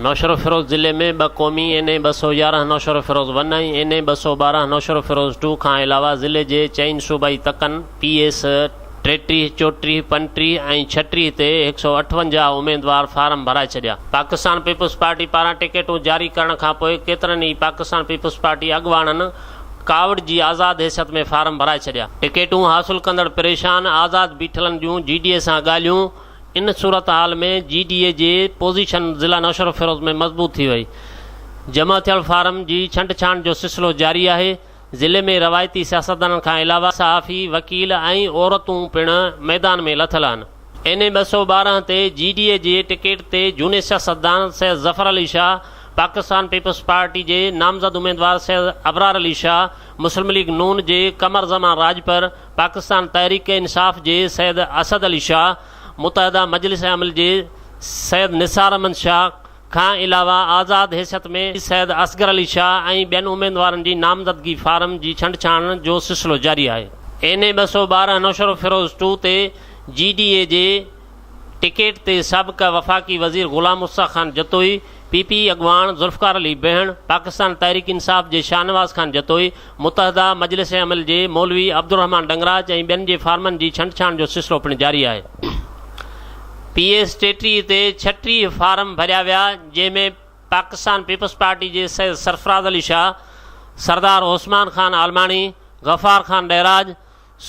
نوشهروفيروز ضلعي ۾ ٻه قومي N A 211 Naushahro Feroze one ۽ N A 212 Naushahro Feroze two کان علاوه ضلعي جي چئن صوبائي تڪن پي ايس 33، 34، 35 ۽ 36 تي 158 اميدوار فارم ڀرائي ڇڏيا. پاڪستان پيپلز پارٽي پاران ٽڪيٽون جاري ڪرڻ کانپوء ڪيترن ئي پاڪستان پيپلز پارٽي اڳواڻن ڪاوڙجي آزاد حيثيت ۾ فارم ڀرائي ڇڏيا. ٽڪيٽون حاصل ڪندڙ پريشان، آزاد بيٺلن جون جي ڊي اي سان ڳالهيون، ان صورتحال ۾ جي ڊي اي جي پوزيشن ضلع نوشهروفيروز ۾ مضبوط ٿي وئي. جمع ٿيل فارم جي ڇنڊڇاڻ جو سلسلو جاري آهي. ضلعي ۾ روايتي سياستدانن کان علاوه صحافي، وڪيل ۽ عورتون پڻ ميدان ۾ لٿل آهن. اين اي 212 تي جي ڊي اي جي ٽڪيٽ تي جهوني سياستدان سيد ظفر علي شاهه، پاڪستان پيپلز پارٽي جي نامزد اميدوار سيد ابرار علي شاهه، مسلم ليگ نون جي قمر زمان راڄپر، پاڪستان تحريڪ انصاف جي سيد اسد علي شاهه، متحده مجلس عمل جي سيد نثار احمد شاهه کان علاوه آزاد حيثيت ۾ سيد اصغر علي شاهه ۽ ٻين اميدوارن جي نامزدگي فارم جي ڇنڊڇاڻ جو سلسلو جاري آهي. اين اي 212 نوشهروفيروز ٽو تي جي ڊي اي جي ٽڪيٽ تي سابقه وفاقي وزير غلام مصطفيٰ خان جتوئي، پي پي اڳواڻ ذوالفقار علي بهڻ، پاڪستان تحريڪ انصاف جي شاهنواز خان جتوئي، متحده مجلس عمل جي مولوي عبدالرحمان ڏنگراج ۽ ٻين جي فارمن جي ڇنڊڇاڻ جو سلسلو پڻ جاري آهي. پي ايس 33 تي 36 فارم ڀريا ويا جنهن ۾ پاڪستان پيپلز پارٽي جي سيد سرفراز علي شاهه، سردار عثمان خان عالماڻي، غفار خان ڏهراج،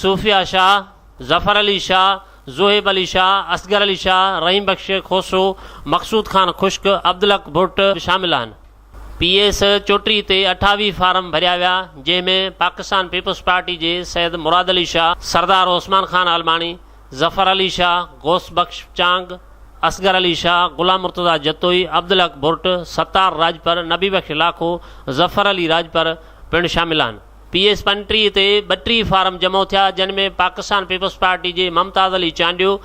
صوفيا شاهه، ظفر علي شاهه، زوهيب علي شاهه، اصغر علي شاهه، رحيم بخش کوسو، مقصود خان خشڪ، عبدالحق ڀٽ شامل آهن. پي ايس 34 تي 28 فارم ڀريا ويا، جنهن ۾ پاڪستان پيپلز پارٽي جي سيد مراد علي شاهه، سردار عثمان خان عالماڻي، ظفر علي شاهه، غوث بخش چانگ، اصغر علي شاهه، غلام مرتضيٰ جتوئي، عبدالحق ڀرٽ، ستار راڄپر، نبي بخش لاکو، ظفر علي راڄپر پڻ شامل آهن. پي ايس 35 تي 32 فارم جمع ٿيا جن ۾ پاڪستان پيپلز پارٽي جي ممتاز علي چانڊيو،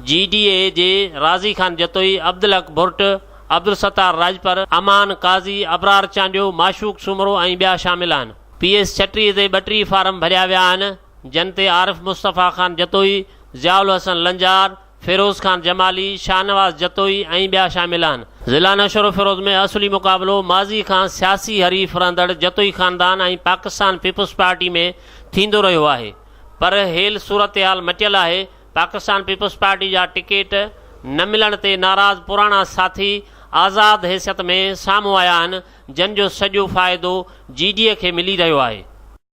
جي ڊي اي جي راضي خان جتوئي، عبدالحق ڀرٽ، عبدالستار راڄپر، امان قاضي، ابرار چانڊيو، معشوق سومرو ۽ ٻيا شامل آهن. پي ايس 36 تي 32 فارم ڀريا ويا آهن جن تي عارف مصطفيٰ خان جتوئي، ضياء الحسن لنجار، فيروز خان جمالي، شاهنواز جتوئي ۽ ٻيا شامل آهن. ضلع نوشهروفيروز ۾ اصلي مقابلو ماضي کان سياسي حريف رهندڙ جتوئي خاندان ۽ پاڪستان پيپلز پارٽي ۾ ٿيندو رهيو آهي پر هيل صورتحال مٽيل آهي، پاڪستان پيپلز پارٽي جا ٽڪيٽ نه ملڻ تي ناراض پراڻا ساٿي آزاد حيثيت ۾ سامهون آيا آهن جن جو سڄو فائدو جي ڊي اي کي ملي رهيو آهي.